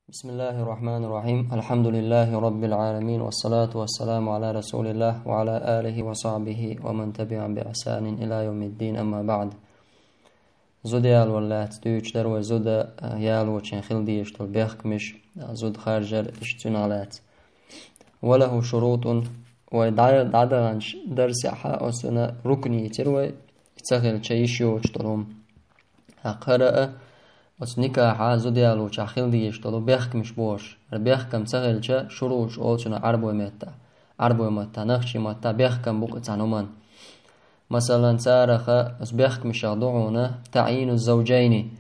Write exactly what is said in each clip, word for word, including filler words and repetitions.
بسم الله الرحمن الرحيم. الحمد لله رب العالمين، والصلاة والسلام على رسول الله وعلى آله وصحبه ومن تبعهم بإحسان إلى يوم الدين، أما بعد. Зуда ялор лаьцна дуьйцуш дара вай зуда, а, ялочун хила дезаш долу бехкамаш, а, зуда харжар, иштта цунах лаьцна. وله شروط, вай дӀа-, дӀадаханчу дарсехь оцунна рукн йийцира вай, и ца хилча йиш йоцуш долу хӀума. ТӀаккха хӀара а, оцу никахьа зуда ялочохь хила дезаш долу бехкамаш бохуш. ХӀара бехкам ца хилча, шурутӀ олу цунах Ӏарбойн маттахь. Ӏарбойн маттахь, нохчийн маттахь бехкам бу-кх цхьана хӀуманна. Масалан, царах оцу бехкамашах ду хьуна تعيين الزوجين,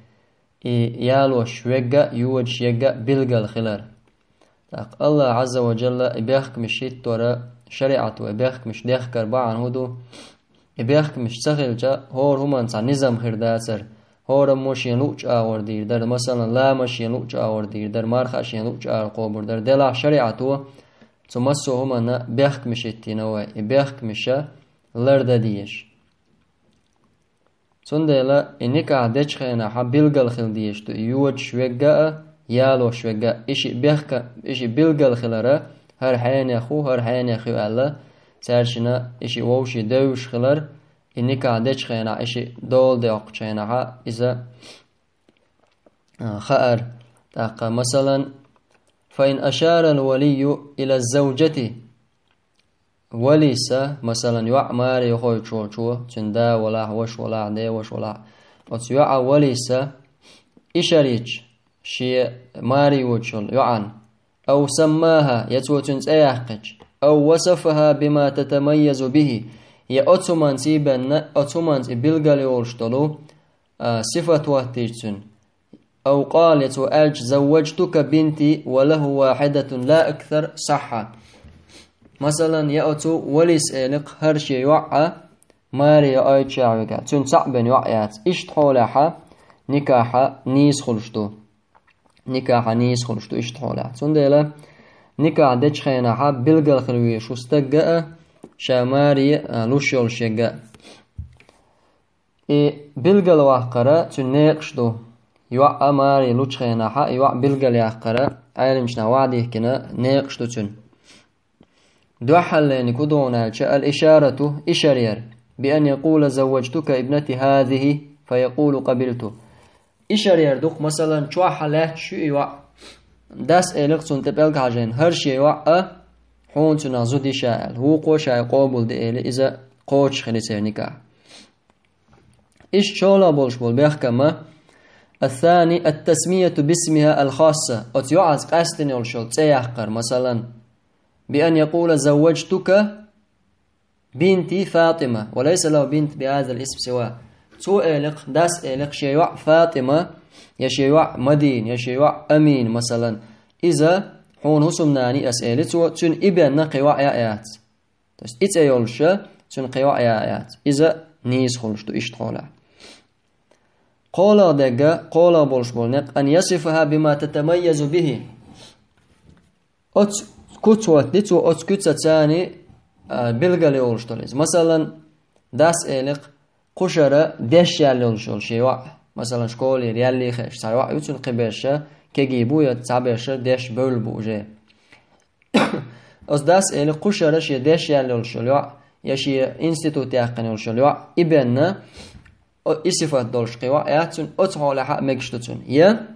и ялош верг а, йодуш ерг а билгал хилар. ТӀаккха АллахӀ Ӏазза ва Джалла и бехкамаш хӀиттор, шариӀато и бехкамаш дехкар бахьана хӀун ду? И бехкамаш ца хилча, хӀора хӀуманна цхьа низам хир дацара. ХӀораммо шена луъучу агӀор дийр дара, масалан, ламаз шена луъучу агӀор дийр дара, марха а шена луъучу агӀор кхобур дара. Делахь шариӀато цу массо а хӀуманна бехкамаш хӀиттийна вай, и бехкамаш лардан дезаш. Цундела и никахь дечу хенахьа билгал хила дезаш ду и йодуш верг а, ялош верг а. И шиъ бехка-, и шиъ билгал хилар хӀара хьенех ву, хӀара хьенех ю аьлла, цаьршинна и шиъ вовшийн девзаш хилар, и никахь дечу хенахь, и шиъ дола доккхучу хенахьа иза, а, хаар. ТӀаккха, масалан, فإن أشار الولي إلى الزوجة, валис, масалан, йоӀ маре йохуьйтуш волчо, цуьнан да валахь, ваша валахь, ден ваша валахь, оцу йоӀа валис ишар йича шен маре йодуш йолу йоӀана, أو سماها, я цо цуьнан цӀе яьккхича, أو وصفها بما تتميز به, я оцу хӀуманца бен, оцу хӀуманца и билгал йолуш долу, а, сифат хӀоттийча цуьнан, أو قال, я цо аьлча, زوجتك بنتي وله واحدة لا أكثر, صح. Масалан, я оцу валис элира-кх хӀара шен йоӀ а маре йоуьйтуш йолу йоӀ, цуьнан цхьаъ бен йоӀ яц. Иштта хьолехьа никахьа нийса хуьлуш ду. Никахьа нийса хуьлуш ду иштта хьолехь. Цундела никахь дечу хенахьа билгал хила везаш ву стаг а, ша маре, а, луш йолуш ерг а. И билгал ваккхар цуьнан некъаш ду. ЙоӀ а маре лучу хенахьа и йоӀ билгал яккхар Ӏеламчу наха вахьа дихкина некъаш ду цуьнан. Дуьххьарлерниг хӀун ду аьлча, الإشارة, ишар яр, بأن يقول زوجتك ابنتي هذه فيقول قبلت. Ишар яр ду-кх, масалан, чохь лаьтташ ю и йоӀ. Дас элира-кх цунна тӀе пӀелг хьажийна, хӀара шен йоӀ а, хьуна цуьнах зуда йиш аьлла, вукхо ша и къобалдо элира, иза кхочуш хилира церан никахь. Иштта шолгӀа болуш болу бехкам а, الثاني التسمية باسمها الخاص, оцу йоӀаца къаьстина йолуш йолу цӀе яккхар, масалан, بأن يقول زوجتك بنتي فاطمة وليس له بنت بهذا الاسم سواه. Цо элира-кх, дас элира-кх, шен йоӀ ФатӀима, я шен йоӀ Мадина, я шен йоӀ Амина, масалан, иза хьуна хӀусамнана ю ас, элира цо, цуьнан и бен кхин йоӀ яц. То есть и цӀе йолуш, цуьнан кхин йоӀ яц. Иза нийса хуьлуш ду иштта хьолехь. КхоалгӀа дерг, кхоалгӀа болуш болу некъ, أن يصفها بما تتميز به. Оцу куц хӀоттади цо, оцу куьцаца, а, билгал йолуш долу иза. Масалан, дас элира-кх, кхушара деш яьлла йолуш йолу шен йоӀ. Масалан, школера яьллий хезаш цхьа йоӀ ю цуьнан, кхин берш кегий бу, я цхьаберш деш бевлла бу уже. Оцу дас элира, кхушара шен деш яьлла йолуш йолу йоӀ, я шен институт яьккхина йолуш йолу йоӀ, и бен, о, и сифат долуш кхин йоӀ яц цуьнан, оцу хьолехь а мегаш ду цуьнан. Я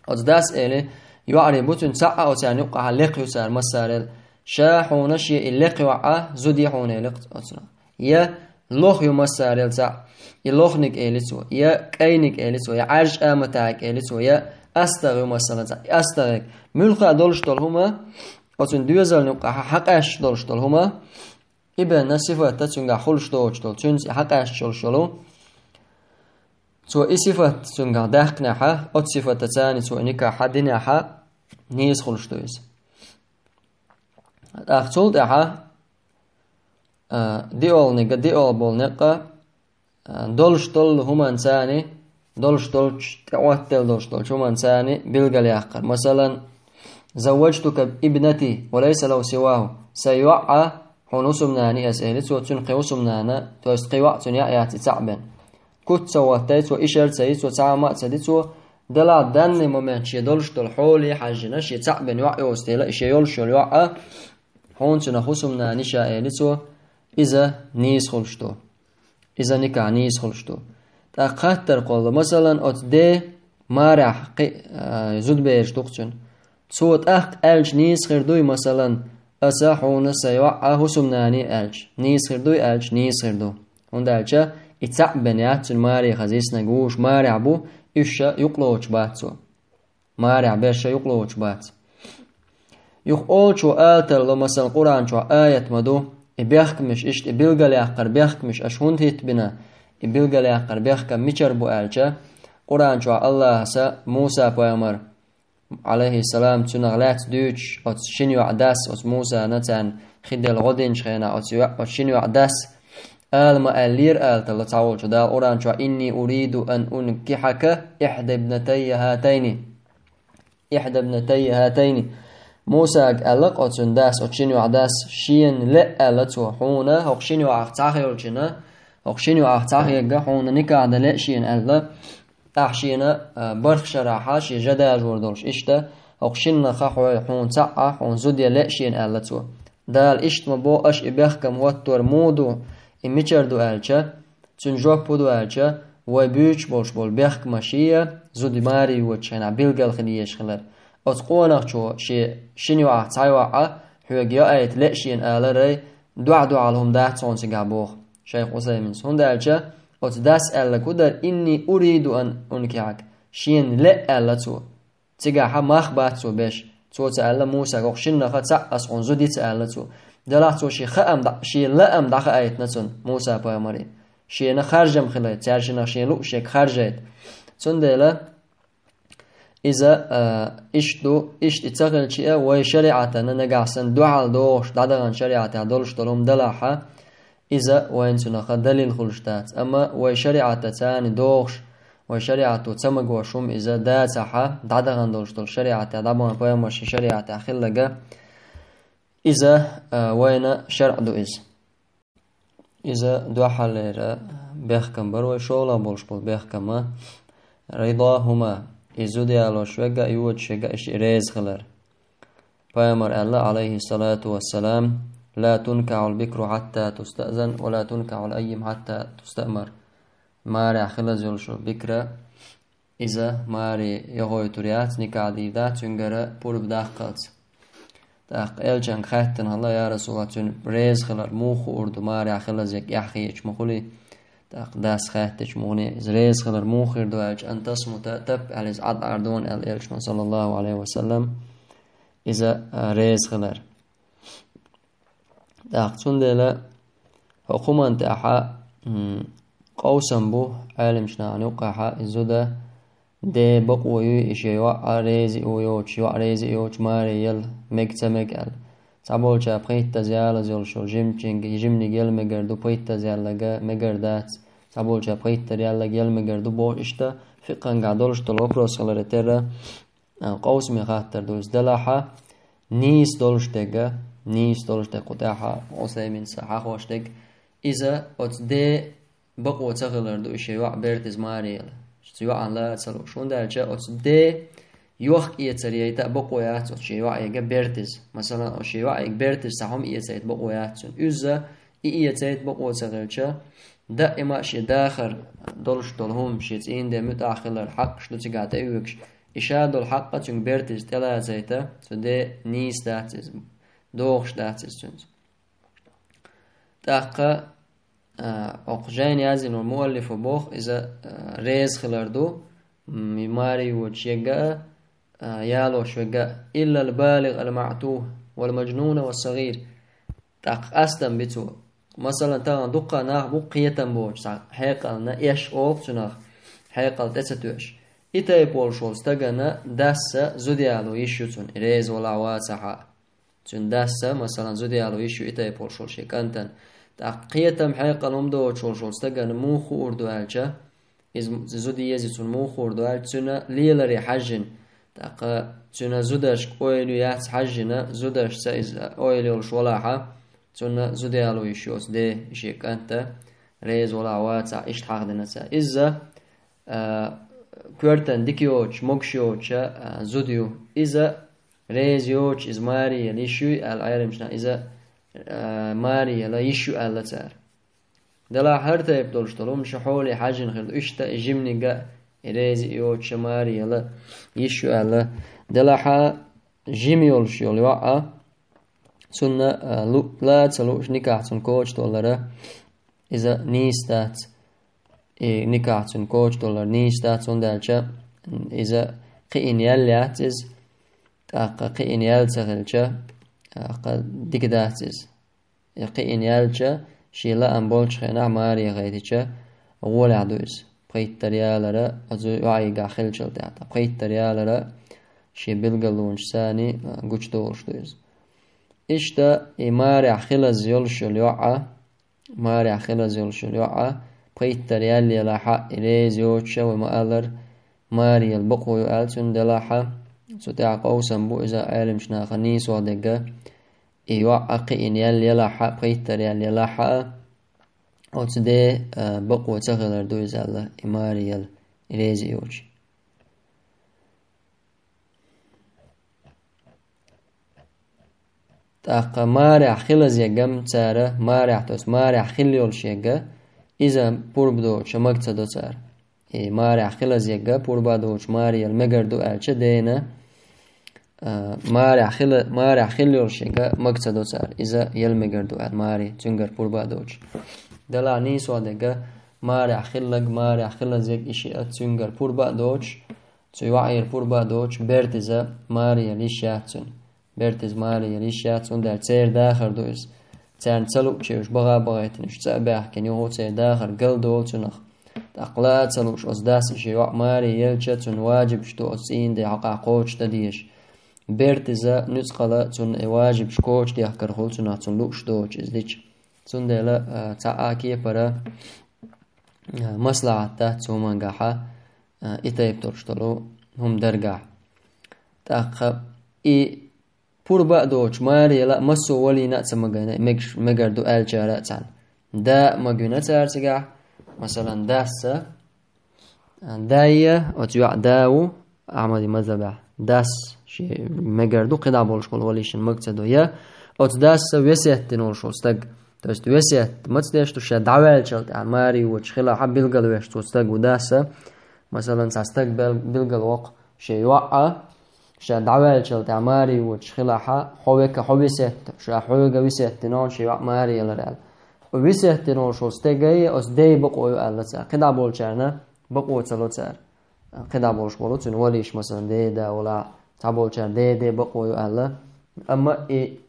оцу дас элира, йоӀарий бу цуьнан, цхьаъ а оцарна юккъехь лекха ю цара массарел, ша хьуна шен и лекха йоӀ а зуда йи хьуна, элира-кх оцунах. Я лоха ю массарел цхьаъ, и лоханиг элира цо, я кӀайниг элира цо, я Ӏаьржа аматаьхьиг элира цо, я астагӀа ю, масалан, цхьаъ, и астагӀиг. Муьлхха а долуш долу хӀума, оцунна доьзална юккъехь хьакъаьсташ долуш долу хӀума, и бен сифат цуьнгахь хуьлуш доцуш долу, цуьнца и хьакъаьсташ йолуш йолу. Цо и сифат цуьнгахь даьккхинехь, оцу сифатаца цо и никахь динехь, нийса хуьлуш ду иза. ТӀаккха цул тӀаьхьа, а, диъолгӀаниг, диъолгӀа болу некъ, а, долуш долу хӀуманца, долуш долчу, тӀеӀоттаделла долуш долчу хӀуманца билгал яккхар. Масалан, زوجتك ابنتي وليس له سواه. Сайн йоӀ а хьуна хӀусамнана ю ас, элира цо, цуьнан кхин хӀусамнана, то есть кхин йоӀ цуьнан яц и цхьаъ бен. Куц ца хӀоттай цо, ишар ца йи цо, цхьа хӀума а ца ди цо, Делахь данный момент шен долуш долу хьоле хьаьжжина, шен цхьаъ бен йоӀ йоцу дела, и шен йолуш йолу йоӀ а, хьуна цуьнан хӀусамнана йиш я элира цо, иза нийса хуьлуш ду. Иза никахь нийса хуьлуш ду. ТӀаккха хаттар кхолла, масалан, оцу де марехь кхин а, зудабераш ду-кх цуьнан. Цо тӀаккха аьлча нийса хир дуй, масалан, аса хьуна сайн йоӀ а хӀусамнане аьлча, нийса хир дуй аьлча, нийса хир ду. ХӀунда аьлча и цхьаъ бен яц цуьнан маре хаза йиснарг, вуьш марехь бу, уьш ша юкъалоцуш бац цо. Марехь берш ша юкъалоцуш бац. Юха олучо ала тарло, масалан, Къуръан чохь аят ма ду, и бехкамаш, иштта и билгалъяккхара бехкамаш аша хӀунда хӀиттабина, и билгалъяккхара бехкам мичара бу аьлча, Къуръан чохь Аллахьаса Муса пайхамар, Ӏалайхиссалам, цунах лаьцна дуьйцуш оцу шина йоӀан дас, оцу Мусана царна хи делла гӀо динчу хенахь оцу йоӀ-, оцу шина йоӀан дас ала ма аьллера ала тарло цхьаволчо Дала Къуръан чохь: «Инни уриду ан ункихьака ихьда ибнатайя хатайни». «Ихьда ибнатайя хатайни». Мусага аьлла-кх оцу цуьнан дас, оцу шина йоӀан дас, шена лаьа аьлла цо, хьуна хӀокху шина йоӀах цхьаъ йолчунна, хӀокху шина йоӀах цхьаъ хьегна хьуна никахь дан лаьа шена аьлла, ахь шена, а, бархӀ шарахь шен жа дажор долуш, иштта хӀокху шиннах хьо-, хьуна цхьаъ а, хьуна зуда ян лаьа шена аьлла цо. Дала иштта ма боху, аша и бехкам хӀоттор муха ду, и мичара ду аьлча, цуьнан жоп хӀун ду аьлча, вай буьйцуш болуш болу бехкамаш я, зуда маре йоцучу хенахь билгал хила езаш хилар. Оцу къонахчо шен шина йоӀах цхьа йоӀ а хьоьга яайта лаьа шена аларай, дуьхьал-дуьхьал хӀума дац хьуна цигахь боху шайх Усайминс. ХӀунда аьлча оцу дас аьлларг хӀун дара: «Инни уриду ан ункихьака». Шена лаьа аьлла цо. Цигахь мах бац цо беш. Цо ца аьлла Мусага: «ХӀокху шиннах цхьаъ ас хьуна зуда ян», ца аьлла цо. Делахь цо шен хаам дӀа-, шен лаам дӀахаийтина цунна, Муса пайхамаре. Шена харжам хилайта, цаьршиннах шен луъушъерг харжайта. Цундела иза, а, иштта ду, иштта и ца хилча а, вай шариӀатана нагахь санна дуьхьал догӀуш дӀадахана шариӀатехь долуш долу хӀума далахь, иза вайна цунах далил хуьлуш дац. Амма вай шариӀатаца догӀуш, вай шариӀато ца магош хӀума иза дацахь, дӀадахана долуш долу шариӀатехь, дӀабахана пайхамаршин шариӀатехь хилларг, иза, а, вайна шарӀ ду иза. Иза дуьххьарлера бехкам бара вай, шолгӀа болуш болу бехкам а, ридахума, и зуда ялош верг а, йоцуш верг а, иштта и реза хилар. Пайхамар аьлла, Ӏалайхиссалату вассалам: «Ла тункахьул бикру хьатта тустаъзан, ва ла тункахьул аййим хьатта тустаъмар». Марехь хила йолуш йолу бикра, иза маре яхойтур яц, никахь дийр дац, цуьнгара пурба даккхалц. ТӀаккха элчанга хаьттина хилла: «Я Расулаллах, цуьнан реза хилар муха хуур ду, марехь хила ерг эхь хеташ ма хуьлий?» ТӀаккха дас хаьттича мухане, иза реза хилар муха хир ду аьлча, «Ан тасмута», тап аьлла иза Ӏад-Ӏар дуна аьлла элчано, саллаллаху Ӏалайхи ва саллам, иза, а, реза хилар. ТӀаккха цундела хӀокху хӀуманна тӀехь, м, къовсам бу Ӏеламчу нахана юккъехь, и зуда де бакъо юй, и шен йоӀ а реза а йоцуш, йоӀ реза а йоцуш, маре яла мега ца мега аьлла. Цхьаболчара пхийттаза ялаза йолуш йолу жимачуьнга, жиманиг яла мегар ду, пхийттаза яьлларг мегар дац. Цхьаболчара пхийттара яьлларг яла мегар ду бохуш, иштта фикъхангахь долуш долу вопрос хиларе терра, а, къовсаме хаттар ду иза. Делахь, нийса долуш дерг, нийса долуш дерг кху тӀехь Усайминса хьахош дерг, иза оцу де бакъо ца хилар ду, и шен йоӀ бертиза маре яла. Цу йоӀана ла а ца лууш. ХӀунда аьлча оцу де йохк-эцар яйта а бакъо яц оцу шен йоӀе бертиза. Масалан, оцу шен йоӀе бертиза цхьа хӀума эцайта бакъо яц цуьнан. Иза и эцайта бакъо ца хилча, даима а шен дахар долуш долу хӀума, шен цӀийнан де муьтӀахь хилар, хьакъаш ду цигахь тӀеоьгуш, и ша долу хьакъ а цуьнга бертиза тӀелацайта, цу де нийса дац иза, догӀуш дац иза цуьнца. ТӀаккха, а, окху жайна яздина волу муаллифо боху, иза, а, реза хилар ду, м, и маре йоцуш ерг а, а, ялош верг а, иллал балигъ ал маӀтух, вал мажнуна вас сагӀир. ТӀаккха къастам би цо. Масалан, тахана дуккха нах бу кхетам боцуш, цхьа хьекъална эш олу цунах, хьекъал тӀе ца тоьуш. И тайпа волуш волу стагана дасса зуда яло йиш ю цунна, и реза валахь вацахь а. Цуьнан дасса, масалан, зуда яло йиш ю и тайпа волуш волу шен кӀантана. ТӀаккха кхетам, хьекъал хӀума доцуш волуш волу стагана муха хуур ду аьлча, иза зуда еза цунна муха хуур ду аьлча, цуьнан леларе хьаьжжина. ТӀаккха цуьнан зударшка ойла ю яц хьаьжжина, зударшца иза ойла йолуш валахь, цунна зуда яло йиш йоцу де, и шен кӀанта, реза валахь вацахь, иштта хьахдина цара. Иза, а, коьртан дика йоцуш, могуш йоцуш, а, зуда ю. Иза реза йоцуш, иза маре яла йиш юй аьлла, Ӏеламнаха иза, а, маре яла йиш ю аьлла цара. Делахь хӀара тайпа долуш долу хӀума шу хьоле хьаьжжина хир ду, иштта и жиманиг а, и реза йоцуш а маре яла йиш ю аьлла. Делахь а жима йолуш йолу йоӀ а, цунна, а, лу-, ла а ца лууш никахь цунна коча толлара, иза нийса дац. И никахь цунна коча толлара нийса дац, хӀунда аьлча иза кхиъна ял яц иза, тӀаккха кхиъна ял ца хилча, тӀаккха дика дац иза. И кхиъна яьлча, шен лаам болчу хенахь маре хайтича, гӀолехь ду иза. Пхийттара ялара, оцу йоӀигахь хиллачул тӀаьхьа, ткъа пхийттара ялара шен билгалонаш санна, а, гучудолуш ду иза. Иштта и марехь хилаза йолуш йолу йоӀ а, марехь хилаза йолуш йолу йоӀ а, пхийттара ял елахь а, и реза йоцуш а, вай ма-аллара, маре яла бакъо ю аьлла цунна делахь а, цу тӀехь къовсам бу иза Ӏеламчу наха нийсо дерг а, и йоӀ а кхиъна ял елахь а, пхийттара ял елахь а, оцу де, а, бакъо ца хилар ду иза аьлла, и маре яла, и реза йоцуш. ТӀаккха марехь хилаза егам цара, марехь, то есть марехь хилла йолуш ега, иза пурба доцуша мага ца до цара. И марехь хилаза ега пурба доцуш маре яла мегар ду аьлча дена, а, марехь хила-, марехь хилла йолуш ега мага ца до цара. Иза яла мегар ду аьлла маре, цуьнгара пурба доцуш. Делахь нийсо дерг а марехь хиллаг, марехь хилаза ег и шиъ а цуьнгара пурба а доцуш, цу йоӀера пурба а доцуш, берта иза маре яла йиш яц цунна. Берта иза маре яла йиш яц, хӀунда аьлча церан дахар ду иза. Царна ца луучуьра уьш баха а бахийтина, уьш цӀа а баьхкина, юха церан дахар галдолу цунах. ТӀаккха ла а ца лууш оцу дас и шен йоӀ маре елча, цунна важибаш ду оцу цӀийнан ден хьокъехь кхочушдан дезаш. Берта иза нуьцкъала цунна и важибаш кхочушдехкархула цунах, цунна лууш доцуш иза дича. Цундела, а, цхьа а кепара, а, маслахьат дац цу хӀумангахьа, а, и тайпа долуш долу хӀума даргахь. ТӀаккха и пурба а доцуш маре яла а массо а валийна а ца магийна, мегаш-, мегар ду аьллачара а царна. Да а магийна цара цигахь, масалан, дас а, дай а, оцу йоӀа да ву, Ахьмади мазхабехь, дас шен мегар ду, кхидӀа болуш болу валийшина мага ца до. Я оцу дас а весет дина волуш волу стаг. То есть весет маца деш ду, ша дӀаваьллачул тӀаьхьа маре йоцуш хилахь а билгалвеш цо стаг ву дас а. Масалан, цхьа стаг бел-, билгалвокху шен йоӀ а, ша дӀаваьллачул тӀаьхьа маре йоцуш хилахь а, хьо века, хьо весет, ша хьоьга весет дина волу шен йоӀ маре ялар аьлла. Весет дина волуш волу стеган оцу ден бакъо ю аьлла цара. КхидӀа болчарна бакъо ца ло цара. КхидӀа болуш болу цуьнан валийша, масалан, ден да волахь, цхьаболчара ден ден бакъо ю аьлла. Амма и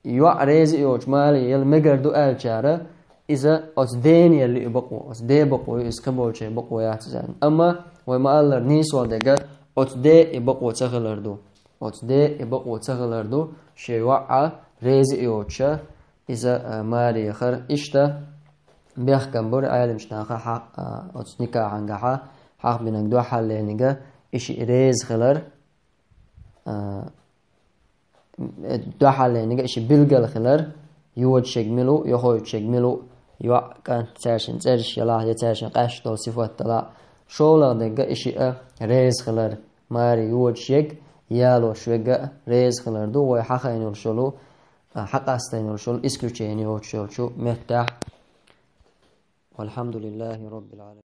йоӀ реза а йоцуш маре яла мегар ду аьллачара, иза оцу дена яла ю и бакъо, оцу ден бакъо ю иза, кхиболчеран бакъо яц иза. Амма вай ма-аллара нийсо дерг а оцу ден и бакъо ца хилар ду. Оцу ден и бакъо ца хилар ду, шен йоӀ а реза а йоцуша, иза, а, маре яхар. Иштта бехкам бара Ӏеламчу наха хьа-, а, оцу никахьангахьа хьахбинарг дуьхьаллениг а, и шиъ реза хилар, а, дуьхьаллениг а, и шиъ билгал хилар, йодашерг мила ву, йохуьйтушерг мила ву, йоӀ, кӀант, цаьршинна цӀераш ялахь, я цаьршинна къаьсташ долу сифат далахь, шолгӀа дерг а, и шиъ а реза хилар, маре йодашъерг, ялош верг а реза хилар ду, вай хьахайна йолуш йолу, а, хьакъастайна йолуш йолу исключение йоцуш йолчу меттехь. Валхьамдулиллахи роббил Ӏаламин.